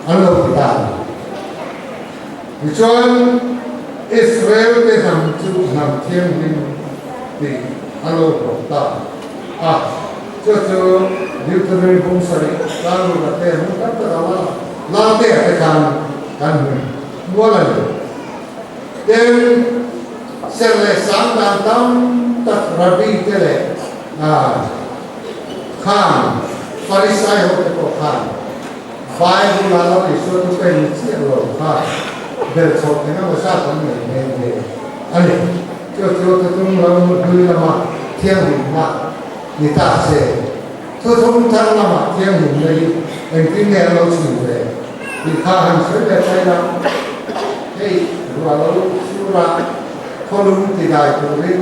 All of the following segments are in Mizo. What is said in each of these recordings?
An lo ti ta a ni. Tichuan, Israel te hnam chu hnam thianghlim tih an lo hlawh ta a. Chu chu Deuteronomy bung sarih tlangruna te hmun tam tak a la la te ah te khan kan hmu mual a ni. Tin, serh leh sang dan tam tak Rabbi te leh Khan, Farisai ho te pawh khan Bible a lo Isua chu pen ni chiah lo kha bel chhoh eng emaw zat an nei nghe nghe a ni. Chu chu thuthung lo hlui lama thianghlimna ni ta se, thuthung thar lama thianghlimna hi engtin nge an lo chhui ve tih kha han sawi ve phei la. Hei ruah lo sur a, khawlum tidai turin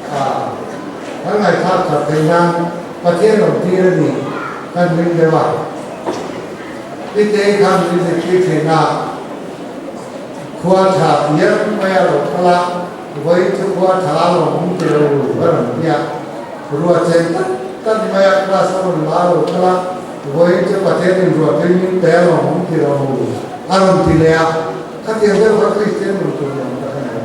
A, kan ngaihthlak that theih nan Pathian rawn tir a ni kan ring deuh a. Pitei khan min zirtir thin a, khua tha piang mai a lo kal a, vawiin chu khua tha a lo awm ti lo a rawn ti a, ruah chen tak tak mai a class a rawn la a lo kal a, vawiin chu Pathian in ruah tui min pe a lo awm ti lo a rawn ti leh a, khatiang deuh kha Kristian rawn tur ni awm tak a ni lo.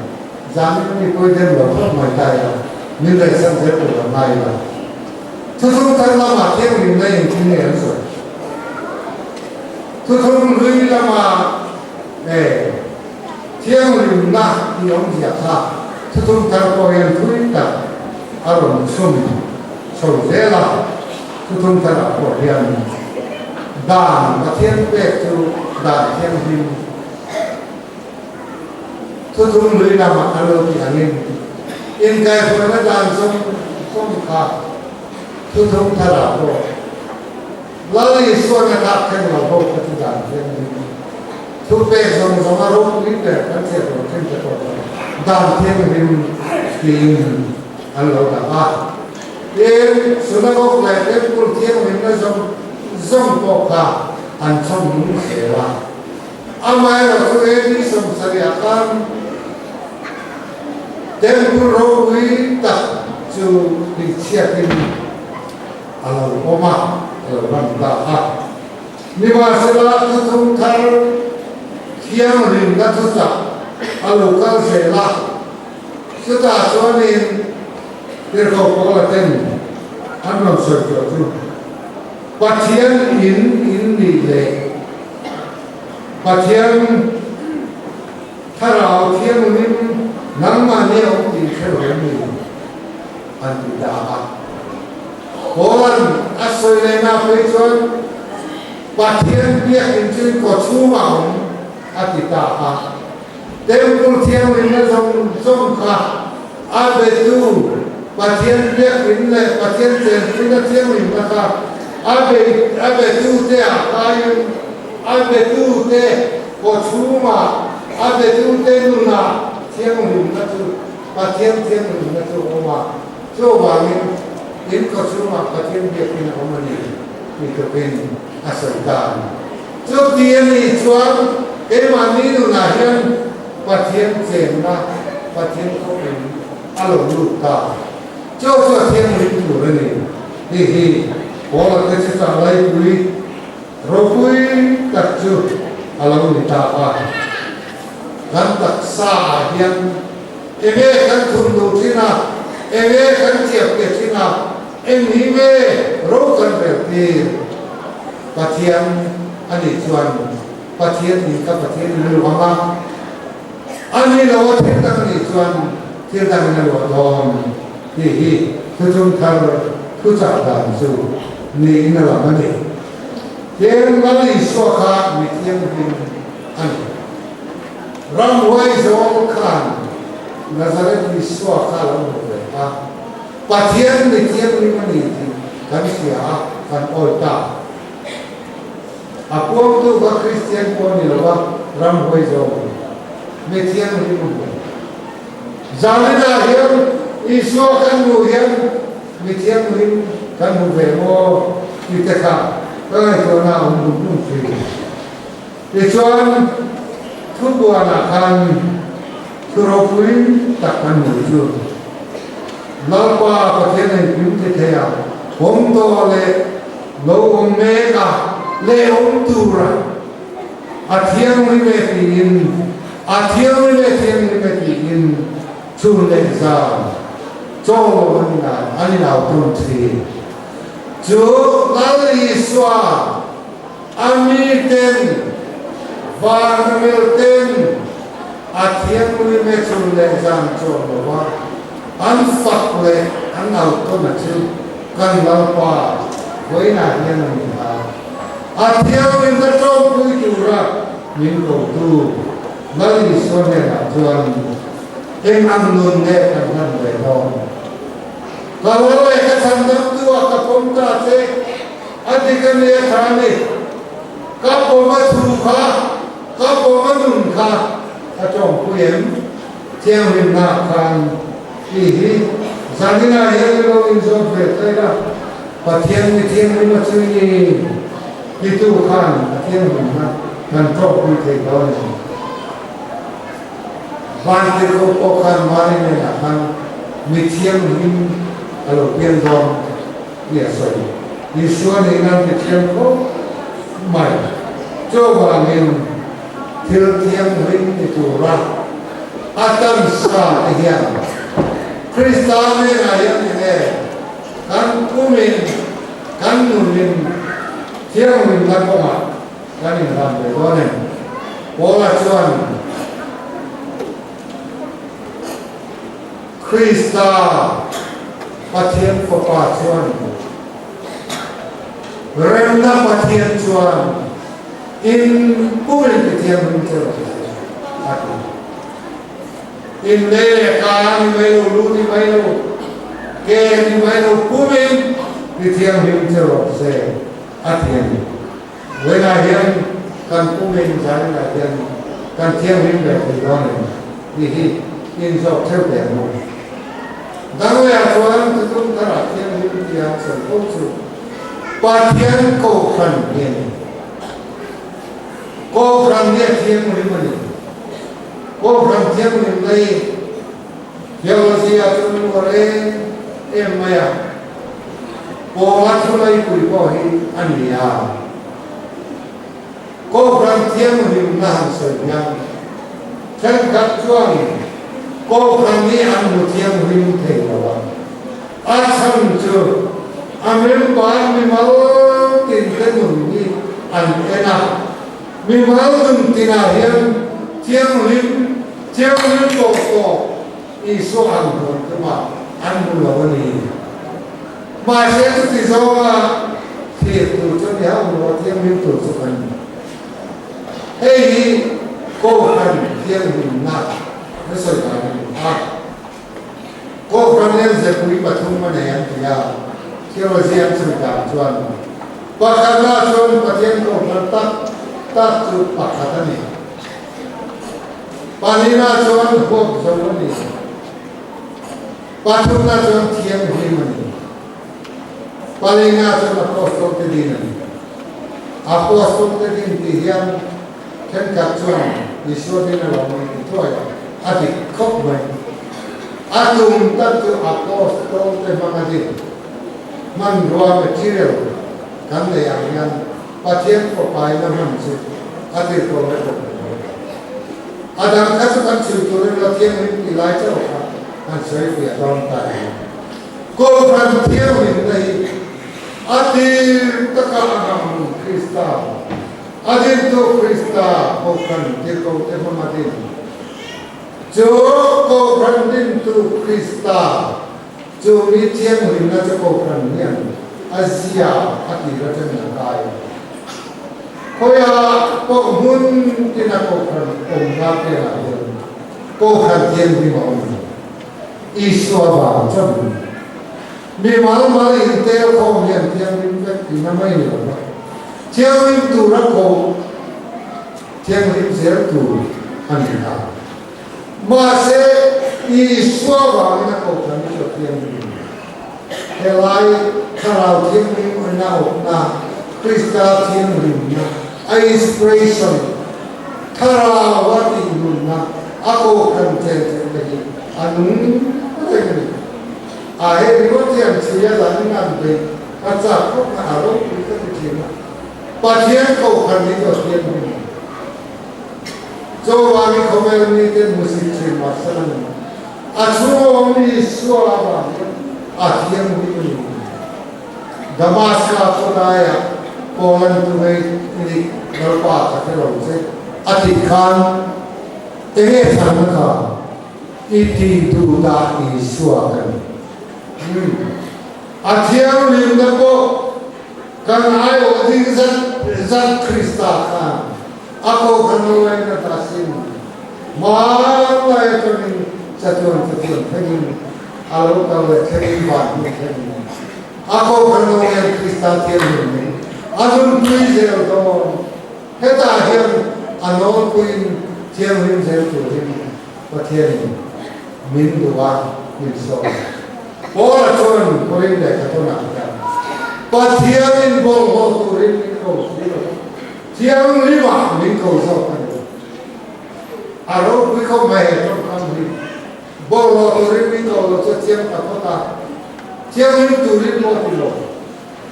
Zanin mipui dem lo phawt mai ta ila, min ngaihsan zel tur a ngai ila. Thuthlung thar lamah thianghlimna engtin nge an sawi? Thuthlung hlui lama e thianghlimna tih awmzia kha thuthlung thar pawh hian thui tak a rawn chhun chho zel a, thuthlung tharah pawh hian dan Pathian pek chu dan thianghlim. Thuthung lui lamah an lo ti angin inkaihhruaina dan zawng zawng kha thuthung tharah pawh Lal Isuan a tlak thleng lo ho kha chu dan thianghlim thupek zawng zawng a ropui ber kan chhiat lo thin te pawh chuan dan thianghlim tiin an lo dah a. Tin, Synagogue leh Temple thianghlimna zawng zawng pawh kha an chhawm nung zel a. Amaherawhchu AD 70 ah khan Temple ropui tak chu tihchhiatin a lo awm a, a lo ram ta a. Nimahsela thuthlung thar thianghlimna thuchah a lo kal zel a, chutah chuanin Tirhkoh Paula ten an rawn sawi tawh chu Pathian in in nih leh Pathian Thlarau Thianghlim nangmahni a awm tih hre lo em ni? an ti ta a. Paula'n a sawi lehna phei chuan Pathian biakinn chu in kawchhungah a awm a ti ta a. Temple Thianghlimna zawng zawng kha a betu Pathian biakinn leh Pathian chenpuina thianghlimna kha a bei a betute ah kaiin a betute kawchhungah a betute nunah thianghlimna chu Pathian thianghlimna chu a awm a, chuvangin in kawchhungah Pathian biakinn a awm a ni ti tlukin a sawi ta a ni. Chuti a nih chuan keimahni nunah hian Pathian chenna, Pathian khawpin a lo lut ta. Chu chu a thianghlim tur a ni tih hi Paula te chu chah laipui ropui tak chu a lo ni ta a. Kan taksa ah hian enge kan thun duh thin a, enge kan chiap ke thin a, eng hi nge ro kan rel tir? Pathian a nih chuan Pathian nih ka Pathian in a luah ang a, a ni lo a thil dang nih chuan thil dang in a luah dawn tih hi thuchung thar thuchah dan chu niin a lang a ni. Tin, Lal Isua kha mi thianghlim a ni. Ramhuai zawl khan Nazareth Isua kha a lo hmu ve a. Pathian mi thianghlim a ni tih kan hria a, kan awi ta. A puangtu kha Kristian pawh ni lova ramhuai zawk a ni. Mi thianghlim a hmu. Zaninah hian Isua kan hmuh hian mi thianghlim kan hmu ve maw tih te kha ka ngaihtuahna a awm dum dum thin. Tichuan, thubuanah khan thu ropui tak kan hmuh chu Lalpa Pathian engkim ti thei a, awm tawh leh lo awm mek a. Leh awm tura a thianghlim e tiin a thianghlim e thianghlim e tiin chhun leh zan chaw lo an inah an inau tawn thin. Chu Lal Isua a miten vanrel ten a thianghlim e chhun leh zan chaw lova an fak leh an au tawn a chu kan Lalpa vawiinah hian a ni a. A thianghlimna tawngpui tura min kotu Lal Isua hnenah chuan eng ang nun nge kan hman ve dawn? Ka lal leh ka chhandamtu ah ka pawm ta che, a dik a ni a tha a ni. Ka pawm a thu kha, ka pawm a nun kha a tawngpui em? Thianghlimna ah khan tih hi zaninah hian i lo inzawt ve thei a, Pathian mi thianghlim a chui ni titu khan a thianghlimna kan tawkpui thei dawn a ni. Vantirhkoh pawh khan Mari hnenah khan mi thianghlim a lo pian dawn tih a sawi. Isua nihna mi thiang khawp mai. Chuvangin thil thianghlim ni tura a tansa te hian Krista hnenah hian enge kan kumin kan nunin thianghlimna kawngah kan inhlan ve dawn em? Paula chuan Krista Pathian Fapa chuan Remna Pathian chuan in pumin ti thianghlim che rawh se a ti. In lei leh ka ni mai lo, lu ni mai lo, ke ni mai lo pumin ti thianghlim che rawh se a ti a ni. Vawiinah hian kan pumin zaninah hian kan thianghlim leh thei dawn em tih hi inzawk theuh teh ang u. Dangleiah chuan tutum tharah thianghlim tia sawi fo chu Pathian Kohhran hi a ni. Kohhran hi a thianghlim a ni. Kohhran thianghlim lei theology-ah chuan an uar em em mai a. Pawnga thulaipui pawh hi a ni a. Kohhran thianghlimna han sawi hian thenkhat chuan Kohhran hi an hmu thianghlim thei lo a, a chhan chu a member mimal tinte nun hi an en a, mimal nun tinah hian thianghlim thianghlim tawh tawh Isua an hmuh tumah an hmu lo a ni. Mahse chuti zawnga thlir tur chu ni hauh lo a, thianghlim tur chu kan ni. Hei hi Kohhran thianghlimna na sawi dan a ni a. Kohhran hian zepui pathum a nei an ti a, theology an sawi dan chuan pakhatna chuan Pathian Kohhran tak tak chu pakhat a ni. Pahnihna chuan huap zo a ni. Pathumna chuan thianghlim a ni. Palina chuan Apostol te din a ni. Apostol te din tih hian thenkhat chuan Isua din a lo mai ti thuai a, a dik khawp mai. A tum tak chu Apostol te hmanga din hmanrua, material, kan nei ang hian Pathian fawpaina hman chu a tirhkoh le kawp lo mai. A dang kha chu kan chhui turin la thianghlim tih lai chauh kha kan sawi fiah dawn ta a ni. Kohhran thianghlimna hi a tir taka a ngam Krista, a dintu Krista Kohhran tirhkohte hmang a din. Chu Kohhran dintu Krista Chu mi thianghlimna chu Kohhran hian a zia a tir atangin a kai a. Khawiah pawh hmun tina Kohhran awmna piangah hian Kohhran thianghlim a awm lo. Isua vang chauh a ni. Mi mal mal intel khawm hian thianghlim vek tihna mai ni lo va, thianghlim tura ko thianghlim zel tur a ni a. Mahse, Isua vangin a kohhran hi chu a thianghlim. Helai Thlarau Thianghlim a awpna, Krista thianghlimna, a inspiration, Thlarau a tihnunna, a kohhran chen chen te hi a nung reng a ni. A hei ringawt hian chhui a danin an beih a chak khawp na, a ropui ka ti thin a. Pathian kohhran hi chu a thianghlim a ni. Chuvangin khawvel mite hmusit thin mahsela ni, a chhunga awm Isua avang hian a thianghlim a ni. Damaska khawlaiah Paulan tunei i nih Lalpa ka hre lo che a tih khan enge chhanna kha i ti duh dah Isua ka ni. A thianghlimna pawh kan aiawh ding zat zat Krista khan a kohhran lo en a ta sin. Hmanlai atangin chatuan chatuan thlengin a lo kal leh thlengin van hnu thlengin a kohhran lo en Krista thianghlim in a nunpui zel dawn. Hetah hian a nawlpuiin thianghlim zel turin Pathianin min duh a, min sawm. Paula chuan Korin lehkhathawnah hian, Pathianin bawlhhlawh turin min ko si lo va, thianghlimah min ko zawk a ni. A ropui khawp mai he tawngkam hi. Bawlhhlawh turin min ko lo chu a chiang ta phawt a, thianghlim turin pawh ti lo,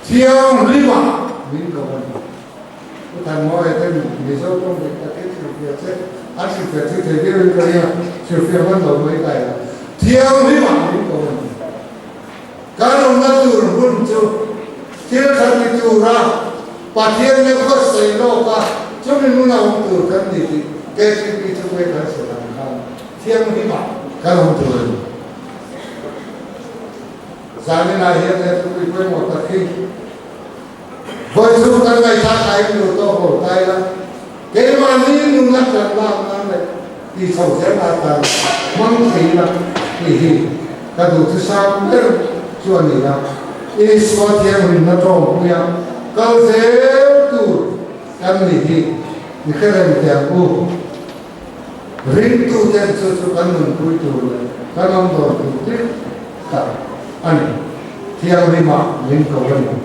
thianghlimah min ko a ni. Pu Thanmawia ten Mizo tawng dik takin hrilhfiah che an hrilhfiah thui thei viau in ka ring a, hrilhfiah hman lo mai ka ila thianghlimah min ko a ni. Kan awmna tur hmun chu thil tha ti tura Pathian leh buatsaih lawka chumi hmuna awm tur kan ni tih KTP chungah kan sawi ang khan thianghlimah kan awm tur a ni. Zaninah hian he thupui pawimawh tak hi Vawi chu kan ngaihthlak laiin tur tawk lo ta ila, keimahni nuna kan lak nan leh tih chho zel atan hmang thei ila tih hi ka duhthusam ber chu a ni a. Isua thianghlimna tawngpuia kal zel tur kan ni hi i hre reng teh ang u. Ringtuten chu chu kan nunpui tur leh kan awm dawn tur dik tak a ni. Thianghlimah min ko a ni.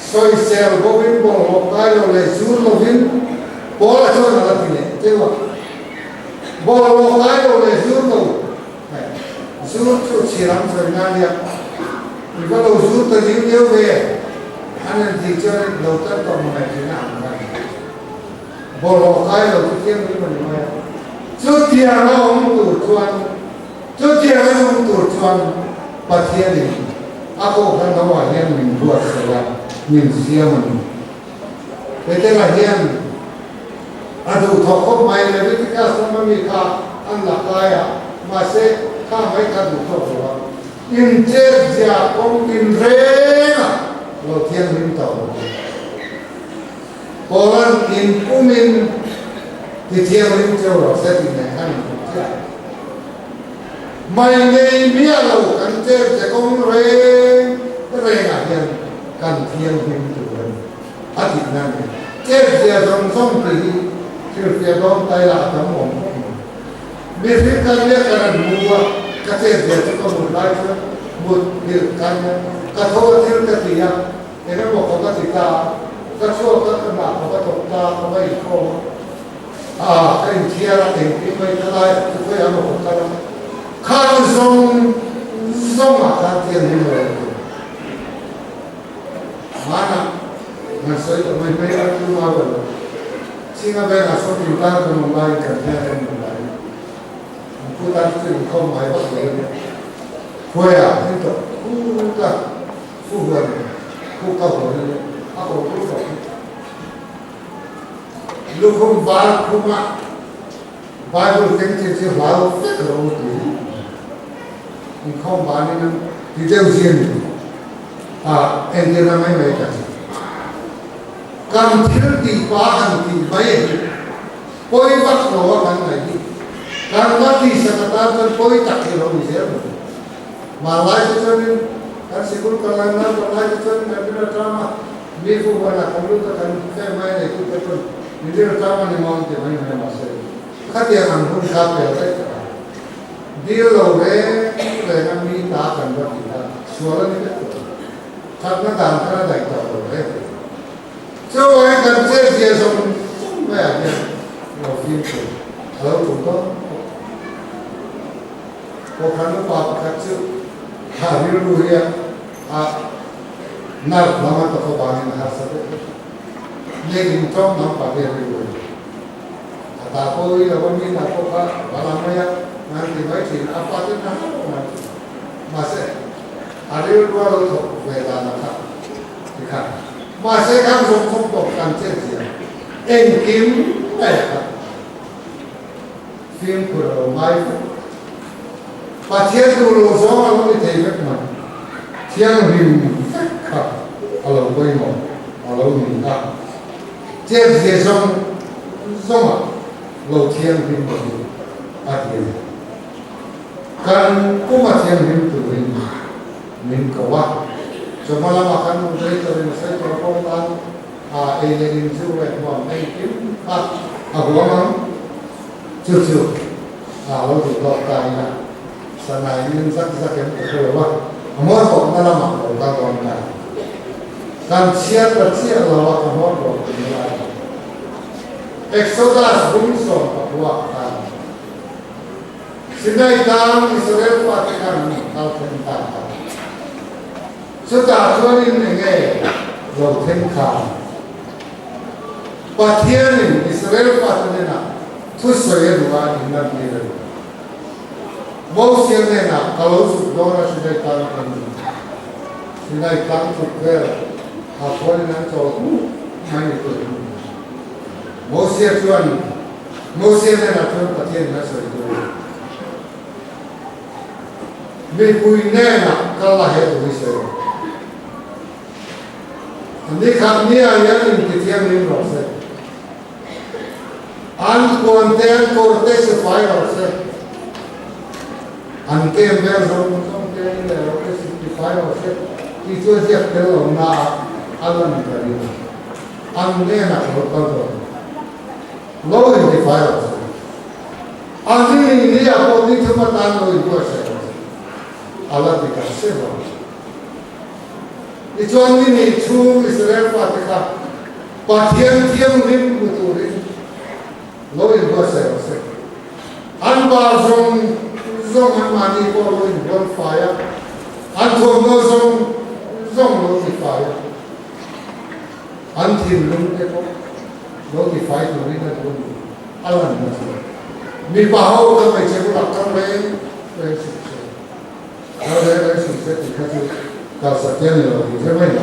Sawisel bawkin bawlhhlawh kai lo leh zur lovin Paula chuan a la ti leh teuh a. Bawlhhlawh kai lo leh zur lo, zur chu chhir ang sawi na nia, i va lo zur ta liu liau ve an han tih chuan lo tan tawh mai thin a ang kha a ni. Bawlhhlawh kai lo chu thianghlim a ni mai a. Chutiang a awm tur chuan Chutiang a nung tur chuan Pathianin a kohhran ho ah hian min buatsaih a, min siam a ni. Petera hian a duhthawh khawp mai, Leviticus lama mi kha an la kai a, mahse kha mai kha duhthawh lo a, inchet zia kawng tinreng a lo thianghlim tawh lo. Paula'n in pumin ti thianghlim cheu rawh se tih nen khan in duh chiah. Mai nei miah lo kan cher che kawng reng rengah hian kan thianghlim tur a ni. A tih nan hi cher zia zawng zawng tih hi thilfiah dawn tai lah a tam awm khawp mai. Mihring kan nia kan an mu a, ka cher zia chu ka mut lai chuan mut nghilh kan ka tho a thil ka ti a, Eng emaw ka va ti ta a, ka chhuak a, ka hnah ka va thawk ta a, ka va inkhawm a, aa ka inthiar a, engtin mai ka lai a, chu khawiah emaw ka kal a, khang zawng zawngah khan thianghlim lo a ni. Hmanah ngan sawi tawh mai mai a, chu mau ka lo. Chhinga vengah sawn intan kan awm laiin kan hian kan awm laiin an pu tan chu inkhawm ngai vak lo a ni. Khuaiah hlim tawh khut a. Fu huan khu ka huan a nia, a ko tur tawh hi. Lukhum var khuma Bible keng chi chu hlau vek lo ti hi. Inkhawm banin an ti deuh zia ni a entirna mai mai ka ni. Kan thil tih pa han tih mai hi pawi vak lo a kan ngaih hi. Kan va tihsak atan chuan pawi tak hi lo ni zel mai. Hmanlai te chuanin kan sikul kal lai naupang lai te chuanin kan rin atang a, mi fu huanah kan lut a, kan feh mai nei tu te chuan min rin atang a ni maw an ti mai mai a, mahse khatiang ang hun kha pel daih tak a, dil lo reng reng a mi ta kan va ti kha sual a ni vek tawh a, thatna dan khan a daih tawh lo reng. Chuvangin kan chet zia zawng zawng maiah hian lo fimkhur a lo tum dawn khawp. Kohhran upa pakhat chu a rilru hi a Nerve lam a tawk avangin a harsa deuh deuh a. Nge intawng lam pah vel rilru a ni. A ta pawh i lo a mi ta pawh kha va la mai a, ngan ti mai thin a, a pa te hna hlauh ngai thin. Mahse, a rilru a lo thawk ve dan a kha ti khan. Mahse, khang zawng zawng pawh kan chet zia engkim mai a kha. Fimkhur a lo ngai vek. Pathian duh lo zawng a lo ni thei vek mai. Thianghlim vek kha a lo pawimawh a lo ni a. Chet zia zawng zawnga lo thianghlim chu a ti a ni. Kan puma thianghlim turin min ko a. Chawhma lamah kan moderator-in a sawi tawh pawh tan a ei leh in chu leh hmuam engkim kha a huam ang. Chu chu a lo duh tawk ta ila Sanai in zak zak em ka hre lo a, a mawi tawpna lamah lo kal dawn ta. Kan chhiar ta chiah lo a, ka hmawr tawp tih na lai. Exodus bung 14 ah khan Sinai tlang Israel fate khan an kal thleng ta a. Chutah chuanin enge lo thleng khan Pathianin Israel fate hnenah thusawi a duh a, inlantir a duh. Mosia hnenah ka lo chhuk dawn a Sinai tlang atangin. Sinai tlang chhuk vel ah khuanin an chawl hmuh mai ni tur in. Mosia chuan Mosia hnenah chuan Pathianin a sawi tur. Mipui hnenah kal a he tur hi sawi rawh. Ni khat ni ah hian intithianghlim rawh se. An puan te an kawr te sifai rawh se. An kem vel zawng zawng te an leh rawh te sifai rawh se tih chu a ziak tel lo na ah a lan ka ring a. An hnenah lo kal dawn lo intifai rawh se. A ni ni ah pawh ni thum atan lo inbuatsaih rawh se. A la ti ta se vang. Tichuan ni nih chhung Israel fate kha Pathian thianghlim hmu turin lo inbuatsaih rawh se. An bar zawng zawng anmahni pawh lo inbual fai a, an thuamhnaw zawng zawng lo tifai a, an thinlung te pawh lo tifai turin a duh a ni. A lan na chu mipa ho kha hmeichhe bulah kal reng reng suh se. Kal reng reng suh se tih kha chu kalsa te a ni lo tih hre mai lo.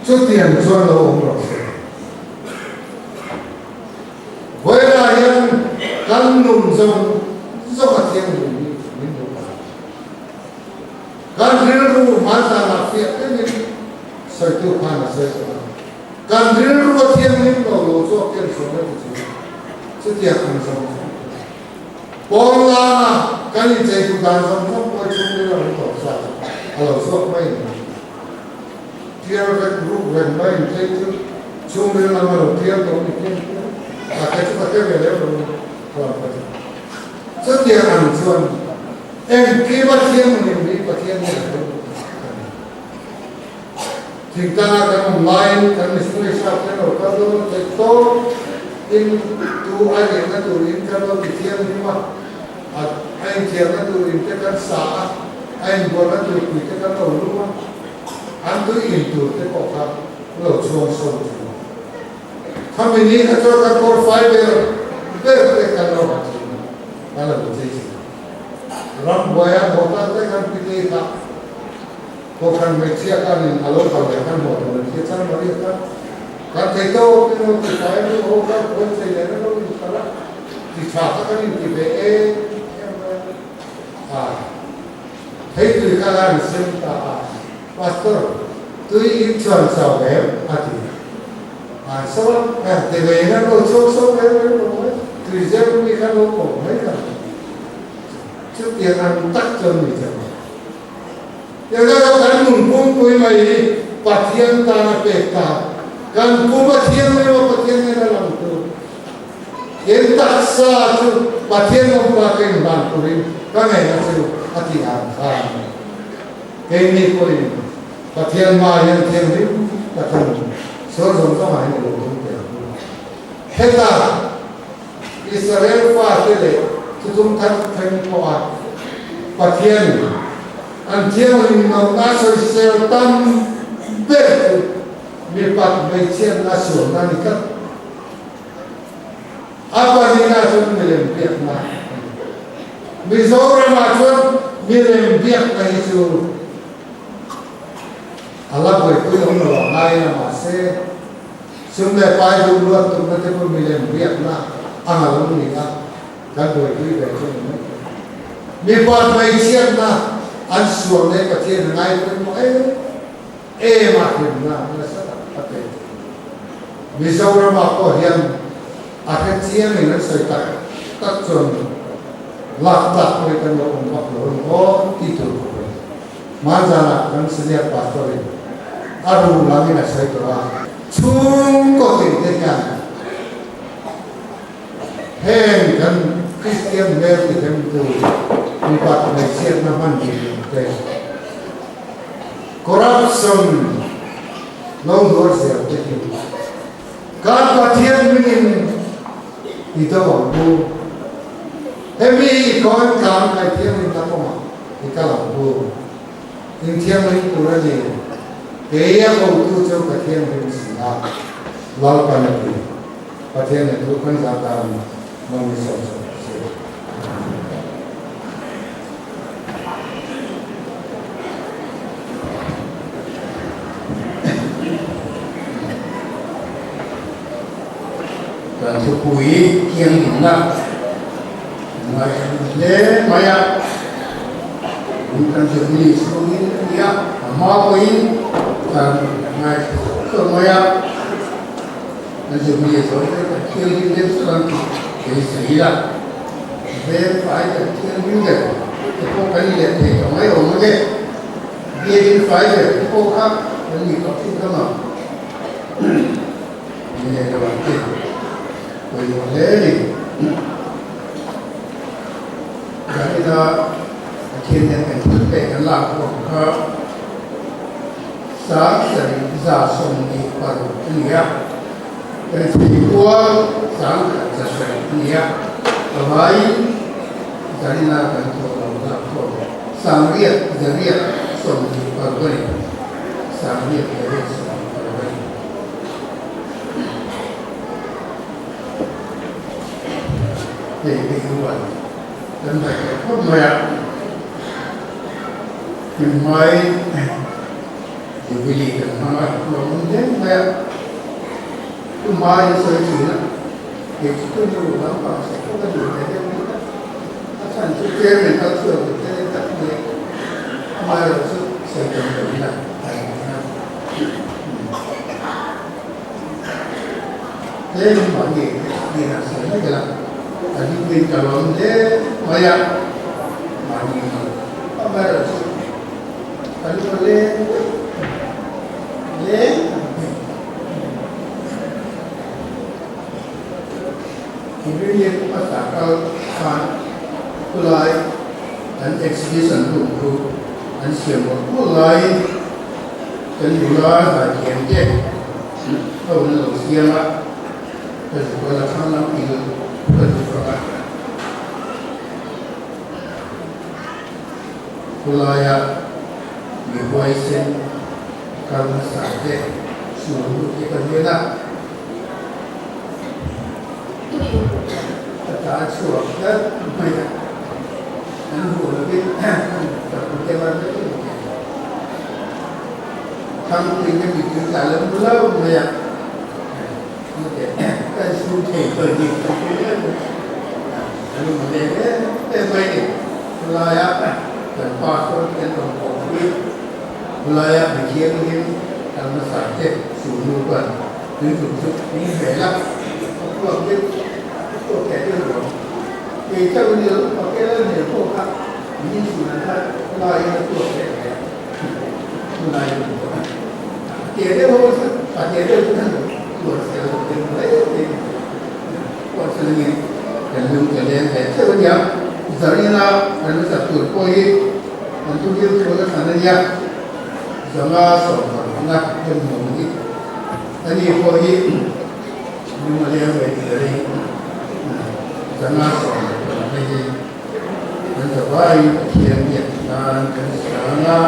Chutiang chuan lo awm rawh se. Vawiinah hian kan nun zawng zawng a thianghlim hi min duh a. Kan rilru hmanzanah fiah deuhin sawitu khan a sawi tawh a. Kan rilru a thianghlim lo lo zawk hian sawi a ti chu chutiang ang zawng zawng te. Pawn lana kan inchei duh dan zawng zawng pawh hi chhungril a lo tawp sa chu a lo zawk mai a ni. Tial rek ruk reng mai inchei chu chhungril lam a lo tial tawh ni hian a khe chu ka hre ve lem lo a lo ka chu. Chutiang ang chuan engkim a thianghlim hi Pathian hian a lo duh a ni. Thingtlanga kan awm laiin kan missionary staff te lo kal dawn theih tawp in tu a riahna tur in kan lo ti thianghlim a, a a inthiarna tur in te kan sa a, a inbualna tur pui te kan lo lum a, an tui in tur te pawh kha lo chhuang so thin a. Khami ni kha chuan kan kawr fai ber ber te kan lo ha thin a, kan lo inchei thin a. Rambuai a hotel te kan pite kha. Kohhran hmeichhia kanin a lo kal leh kan hmuh tur an hria chang Maria kha kan thei tawk in lo ti fai a lo haw kha khawi chei leh na lo in kal a ti tha kha kan in ti ve em em mai a thei tui kha an sem ta a Pastor tui in chuan chau em a ti a an so a an ti ve in an lo chhuak so em em lo mai tui zem mi kha lo kawm mai ka chutiang ang tak chuan mi chang Tiangah kan nun pumpui mai hi Pathian tan a pek ta. Kan pum a thianghlim a Pathian nen a lang tur. Tin taksa chu Pathian awmpa ka inhlan turin ka ngeina chu a tih ang khan keini pawhin Pathian hmaah hian thianghlim takin sual zawng zawngah hian i lo tum teh ang u. Heta Israel fate leh thuthum thar thleng pawha Pathianin an thianghlim lohna sawisel tam ber chu mipat hmeichhiatna sualna a ni tlat. A pahnihna chuan milem biakna a ni. Mizoramah chuan milem biakna hi chu a la buaipui awm lo a ngai a, mahse sum leh pai duh luat tumna te pawh milem biakna ang a lo ni a, kan buaipui ve chu a ni mai thei. Mipa hmeichhiatna an sual leh Pathian a ngai pawimawh em em a, hlimna nasa tak a pe thei. Mizoramah pawh hian a hre chiangin an sawi tak tak chuan lak tlak pawh hi kan lo awm vak lo a ni aw tih tur khawp a ni. Hmanzanah kan senior pastor in a ru langin a sawi tawh a. Chhungkaw tin te hian heng kan Kristian hmel tihlemtu mipat hmeichhiatna hman duh te, corruption, Lo hnuar zel te hi kan Pathian hmingin i do ang u. Hemi i kawn tlang kai thianghlimna kawngah i kal ang u. In thianghlim tur a ni. Kei a kotu chu ka thianghlim si a, Lalpan a ti. Pathian a duh kan zah dan mawni sawm sawm si. Kan thupui thianghlimna ngaihhlut hle mai a, tun kan zirni chhungin a ni a, a hma pawhin kan ngaihhlut khawp mai a, kan zirni zawh te kan thianghlim deuh chu kan beisei a, veng fai kan thianghlim deuh te pawh kan leh thei tawh mai awm ang e. Biakin fai ber te pawh kha kan ni tawh thin ka mah ni leh lo ang che pawimawh hle a ni. Zanina Pathian hian kan thil pek kan lak pawh kha 76,126 a ni a, kan thei kual 1107 a ni a, a vaiin Zanina kan thawh lo lak khawm 8826 a ni. 8826 a ni. Hei hi chuan kan ngaihtuah khawp mai a, hlimhmai Jubilee kan hmang a, lawmawm hle mai a, tumah in sawi thin a. Kei chu chu nu lampang sawi pawh ka duh ve deuh bik a, a chhan chu chairman kal chhuak duh te tak mai amaherawh chu sawi tam lo ila a eng a. Tlem mahni hnenah sawi mai ila a hlimpuiin ka lawm hle mai a, mahni amaherawh chu ka lu a leng deuh leng ang hei. Ingredient hmasa kal khan khulai an exhibition room khu an siam mawlh mawlh laiin kan nula zaithiam te ho an lo siam a, ka zuk a la thlang lam il ka zuk ang a, khulaia mi huaisen kal hmasa te sul lut hi ka hnen a. Ka ta chhuak tlat mai a, an hmuh lovin ka pute var vek in ka hria. Thangpui te mittui tla lo lo mai a, mute ka insum thei tawh ni ka ti em em a, a lung a leng em em mai ni. Khawlaia kan pastor te an rawn kawhpui, khawlaia mithianghlim kan hmasa te sulhnu chuan Tui tum chu min hmel a, a puak deuh, a puak thei deuh lo. Kei chauh ni lo, a kel a hmel pawh kha min inchhun ang kha laiin a puak thei thei a, tunlai chu ni tawh a. A tia deuh ho chu, a tia deuh chu khan puak sel lo deuh mai mai ni. Puak sel angin kan lung ta leng ve theuh a nia. Zarina kan la chak tur pawh hi an thu hil thu la thlan a nia. Zanga sawmparukna hmun hmuh hi a ni pawh hi lung a leng ve tih a ring. 560 hi kan zavaiin Pathian biak nan kan sang a.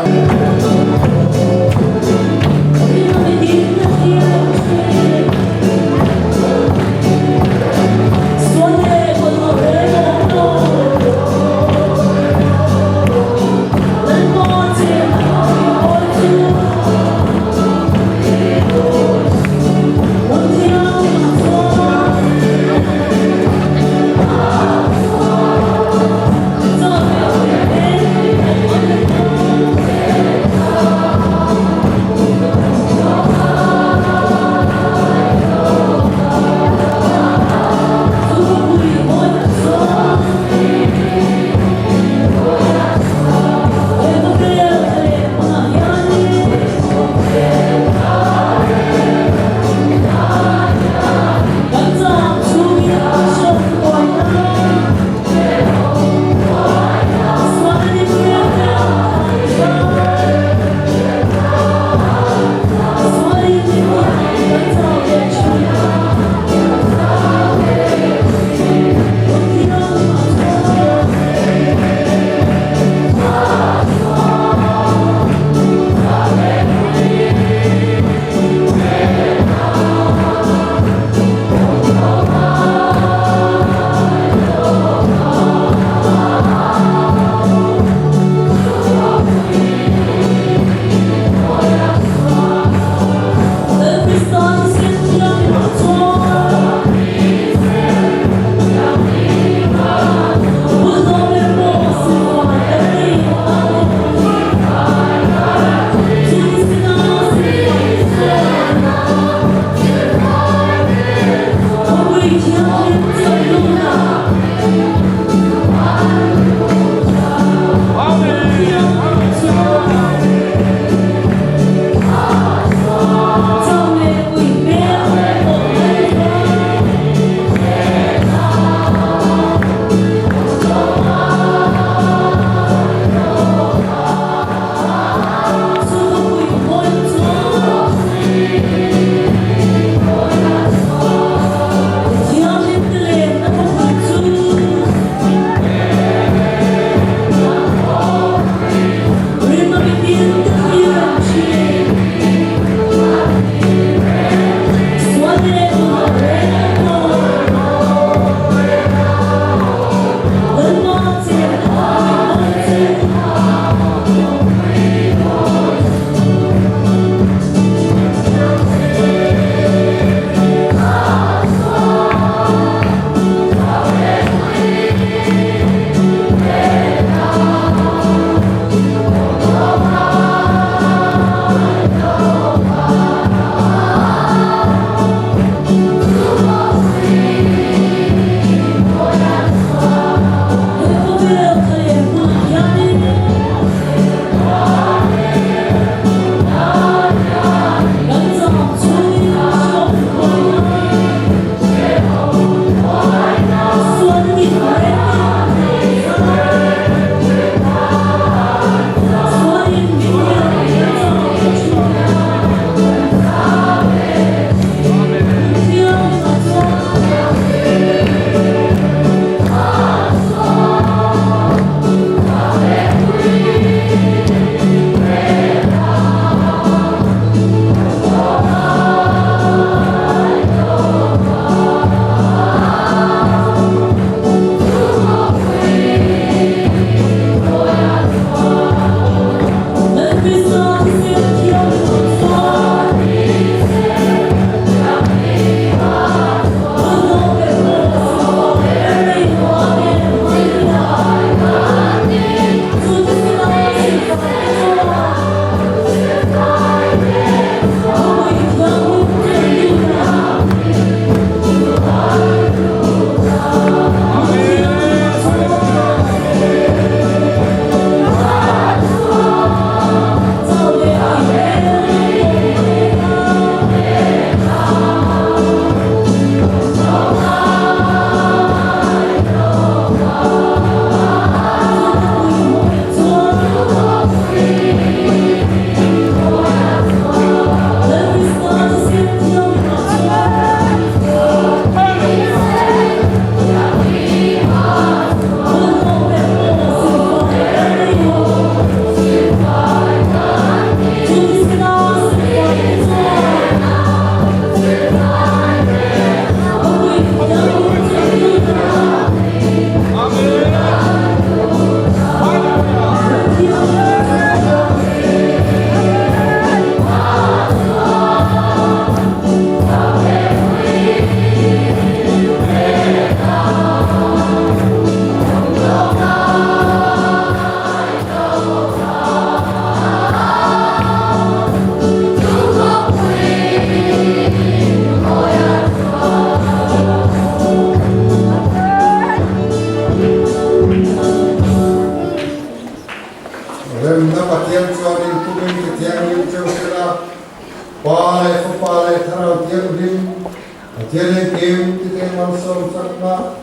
Pathian engkim tite malsawm chakna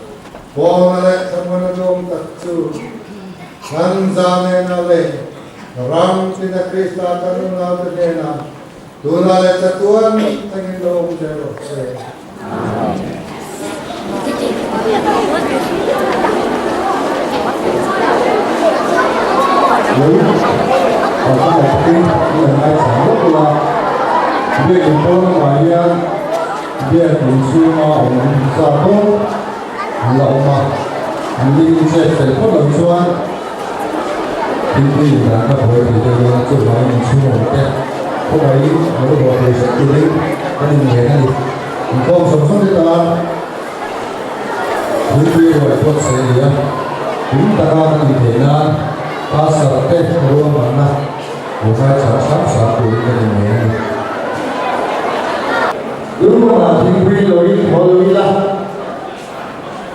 pawna leh thlamuana duang tak chu kan zanena leh ram tina Krista kan unaute hnenah tunah leh chatuan thlengin lo awm zel rawh se. Inkhawm zawng zawng te tan thilpui ruai pawt sawi a ni a, tun taka kan intheih nan pastor te ruahmanna lo ngaichang hram hram turin ka ni ngei a ni. Ruahmanah thingpui loin haw lo ila,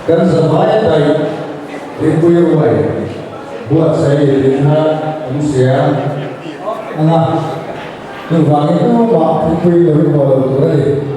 kan zavai a daih thingpui ruai buatsaih leh dinna awm sia ang a, chuvangin tumah thingpui loin haw lo tur a ni.